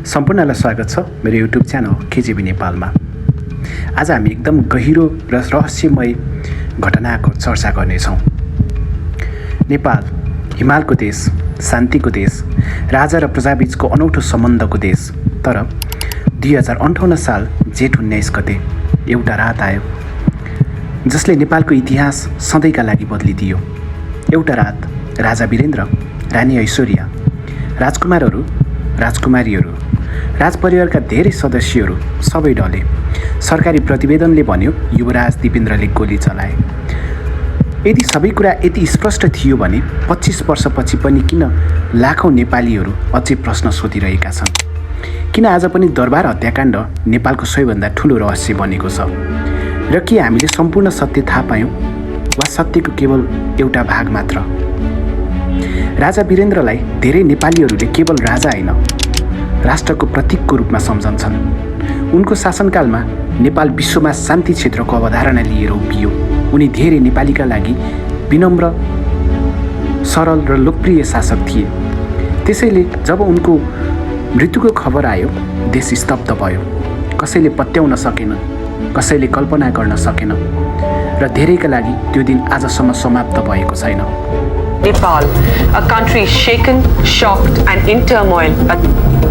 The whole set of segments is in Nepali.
सम्पूर्णलाई स्वागत छ मेरो युट्युब च्यानल केजिबी नेपालमा। आज हामी एकदम गहिरो र रहस्यमय घटनाको चर्चा गर्नेछौँ। नेपाल हिमालको देश, शान्तिको देश, राजा र प्रजाबीचको अनौठो सम्बन्धको देश। तर 2058 साल जेठ 19 गते एउटा रात आयो जसले नेपालको इतिहास सधैँका लागि बदलिदियो। एउटा रात राजा वीरेन्द्र, रानी ऐश्वर्या, राजकुमारहरू, राजकुमारीहरू, राजपरिवारका धेरै सदस्यहरू सबै डले। सरकारी प्रतिवेदनले भन्यो युवराज दिपेन्द्रले गोली चलाए। यदि सबै कुरा यति स्पष्ट थियो भने 25 वर्षपछि पनि किन लाखौँ नेपालीहरू अझै प्रश्न सोधिरहेका छन्? किन आज पनि दरबार हत्याकाण्ड नेपालको सबैभन्दा ठुलो रहस्य बनेको छ? र के हामीले सम्पूर्ण सत्य थाहा पायौँ वा सत्यको केवल एउटा भाग मात्र? राजा वीरेन्द्रलाई धेरै नेपालीहरूले केवल राजा होइन, राष्ट्रको प्रतीकको रूपमा सम्झन्छन्। उनको शासनकालमा नेपाल विश्वमा शान्ति क्षेत्रको अवधारणा लिएर उभियो। उनी धेरै नेपालीका लागि विनम्र, सरल र लोकप्रिय शासक थिए। त्यसैले जब उनको मृत्युको खबर आयो, देश स्तब्ध भयो। कसैले पत्याउन सकेन, कसैले कल्पना गर्न सकेन र धेरैका लागि त्यो दिन आजसम्म समाप्त भएको छैन। Nepal, a country shaken, shocked and in turmoil at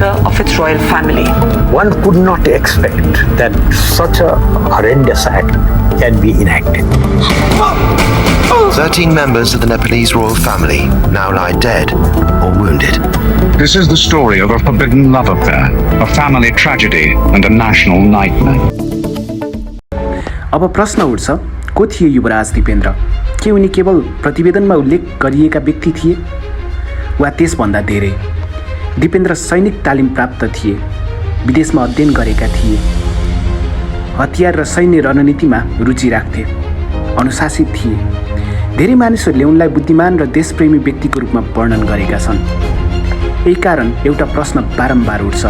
the of its royal family. One could not expect that such a horrendous act can be enacted. 13 members of the Nepalese royal family now lie dead or wounded. This is the story of a forbidden love affair, a family tragedy and a national nightmare. अब प्रश्न उठ्छ, को थिए युवराज दिपेन्द्र? के उनी केवल प्रतिवेदनमा उल्लेख गरिएका व्यक्ति थिए वा त्यसभन्दा धेरै? दिपेन्द्र सैनिक तालिम प्राप्त थिए, विदेशमा अध्ययन गरेका थिए, हतियार र सैन्य रणनीतिमा रुचि राख्थे, अनुशासित थिए। धेरै मानिसहरूले उनलाई बुद्धिमान र देशप्रेमी व्यक्तिको रूपमा वर्णन गरेका छन्। यही कारण एउटा प्रश्न बारम्बार उठ्छ,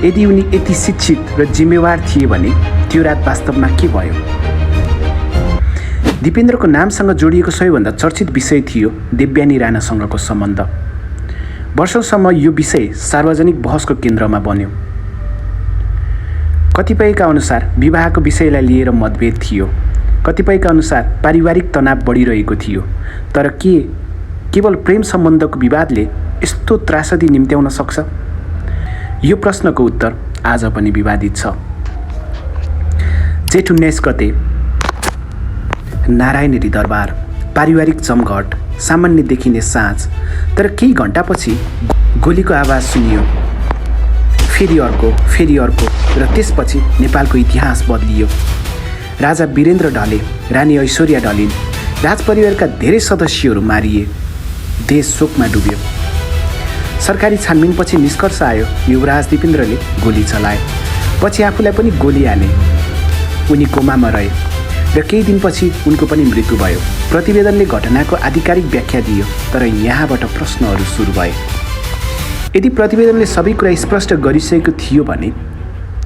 यदि उनी यति शिक्षित र जिम्मेवार थिए भने त्यो रात वास्तवमा के भयो? दिपेन्द्रको नामसँग जोडिएको सबैभन्दा चर्चित विषय थियो देवयानी राणासँगको सम्बन्ध। वर्षौंसम्म यो विषय सार्वजनिक बहसको केन्द्रमा बन्यो। कतिपयका अनुसार विवाहको विषयलाई लिएर मतभेद थियो, कतिपयका अनुसार पारिवारिक तनाव बढिरहेको थियो। तर के केवल प्रेम सम्बन्धको विवादले यस्तो त्रासदी निम्त्याउन सक्छ? यो प्रश्नको उत्तर आज पनि विवादित छ। जेठ 19 गते नारायणेरी दरबार, पारिवारिक जमघट, सामान्य देखिने साँझ। तर केही घण्टापछि गोलीको आवाज सुनियो, फेरि अर्को र त्यसपछि नेपालको इतिहास बदलियो। राजा वीरेन्द्र ढले, रानी ऐश्वर्या ढलिन्, राजपरिवारका धेरै सदस्यहरू मारिए, देश शोकमा डुब्यो। सरकारी छानबिनपछि निष्कर्ष आयो युवराज दिपेन्द्रले गोली चलाए, पछि आफूलाई पनि गोली हाने। उनी कोमामा रहे र केही दिनपछि उनको पनि मृत्यु भयो। प्रतिवेदनले घटनाको आधिकारिक व्याख्या दियो, तर यहाँबाट प्रश्नहरू सुरु भए। यदि प्रतिवेदनले सबै कुरा स्पष्ट गरिसकेको थियो भने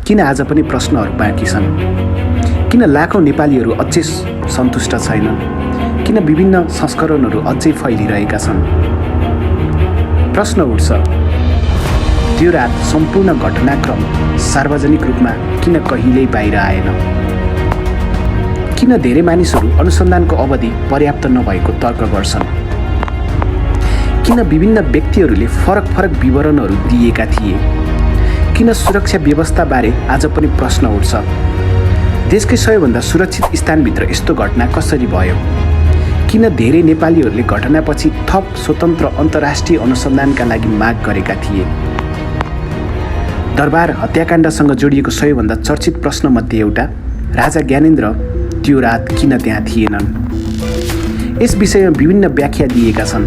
किन आज पनि प्रश्नहरू बाँकी छन्? किन लाखौँ नेपालीहरू अझै सन्तुष्ट छैनन्? किन विभिन्न संस्करणहरू अझै फैलिरहेका छन्? प्रश्न उठ्छ, त्यो रात सम्पूर्ण घटनाक्रम सार्वजनिक रूपमा किन कहिल्यै बाहिर आएन? किन धेरै मानिसहरू अनुसन्धानको अवधि पर्याप्त नभएको तर्क गर्छन्? किन विभिन्न व्यक्तिहरूले फरक विवरणहरू दिएका थिए? किन सुरक्षा व्यवस्थाबारे आज पनि प्रश्न उठ्छ? देशकै सबैभन्दा सुरक्षित स्थानभित्र यस्तो घटना कसरी भयो? किन धेरै नेपालीहरूले घटनापछि थप स्वतन्त्र अन्तर्राष्ट्रिय अनुसन्धानका लागि माग गरेका थिए? दरबार हत्याकाण्डसँग जोडिएको सबैभन्दा चर्चित प्रश्नमध्ये एउटा, राजा ज्ञानेन्द्र त्यो रात किन त्यहाँ थिएनन्? यस विषयमा विभिन्न व्याख्या दिएका छन्,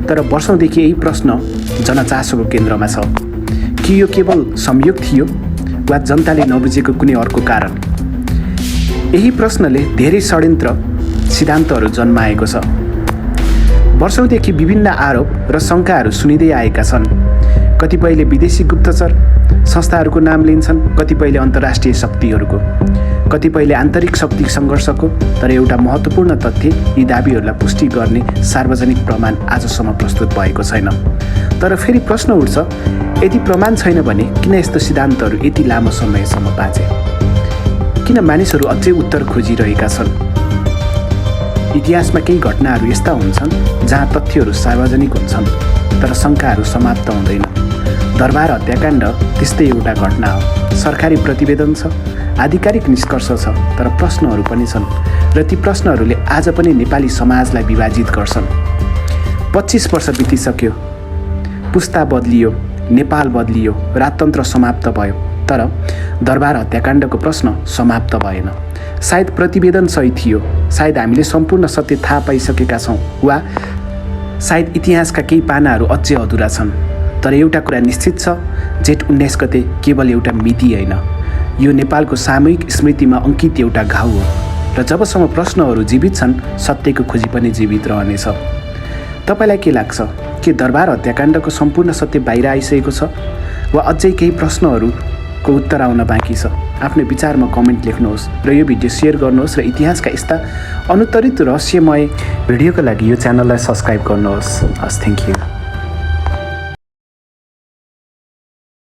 तर वर्षौंदेखि यही प्रश्न जनचासोको केन्द्रमा छ। कि यो केवल संयोग थियो वा जनताले नबुझेको कुनै अर्को कारण? यही प्रश्नले धेरै षड्यन्त्र सिद्धान्तहरू जन्माएको छ। वर्षौंदेखि विभिन्न आरोप र शङ्काहरू सुनिँदै आएका छन्। कतिपयले विदेशी गुप्तचर संस्थाहरूको नाम लिन्छन्, कतिपयले अन्तर्राष्ट्रिय शक्तिहरूको। कतिपयले आन्तरिक शक्ति सङ्घर्षको तर एउटा महत्त्वपूर्ण तथ्य यी दाबीहरूलाई पुष्टि गर्ने सार्वजनिक प्रमाण आजसम्म प्रस्तुत भएको छैन। तर फेरि प्रश्न उठ्छ, यदि प्रमाण छैन भने किन यस्तो सिद्धान्तहरू यति लामो समयसम्म बाँचे? किन मानिसहरू अझै उत्तर खोजिरहेका छन्? इतिहासमा केही घटनाहरू यस्ता हुन्छन् जहाँ तथ्यहरू सार्वजनिक हुन्छन् तर शङ्काहरू समाप्त हुँदैन। दरबार हत्याकाण्ड त्यस्तै एउटा घटना हो। सरकारी प्रतिवेदन छ, आधिकारिक निष्कर्ष छ, तर प्रश्नहरू पनि छन् र ती प्रश्नहरूले आज पनि नेपाली समाजलाई विभाजित गर्छन्। 25 वर्ष बितिसक्यो, पुस्ता बदलियो, नेपाल बदलियो, राजतन्त्र समाप्त भयो, तर दरबार हत्याकाण्डको प्रश्न समाप्त भएन। सायद प्रतिवेदन सही थियो, सायद हामीले सम्पूर्ण सत्य थाहा पाइसकेका छौँ, वा सायद इतिहासका केही पानाहरू अझै अधुरा छन्। तर एउटा कुरा निश्चित छ, जेठ 19 गते केवल एउटा मिति होइन, यो नेपालको सामूहिक स्मृतिमा अङ्कित एउटा घाउ हो र जबसम्म प्रश्नहरू जीवित छन् सत्यको खोजी पनि जीवित रहनेछ। तपाईँलाई के लाग्छ, के दरबार हत्याकाण्डको सम्पूर्ण सत्य बाहिर आइसकेको छ वा अझै केही प्रश्नहरूको उत्तर आउन बाँकी छ? आफ्नो विचारमा कमेन्ट लेख्नुहोस् र यो भिडियो सेयर गर्नुहोस् र इतिहासका यस्ता अनुत्तरित रहस्यमय भिडियोको लागि यो च्यानललाई सब्सक्राइब गर्नुहोस्। हस्, थ्याङ्क यू।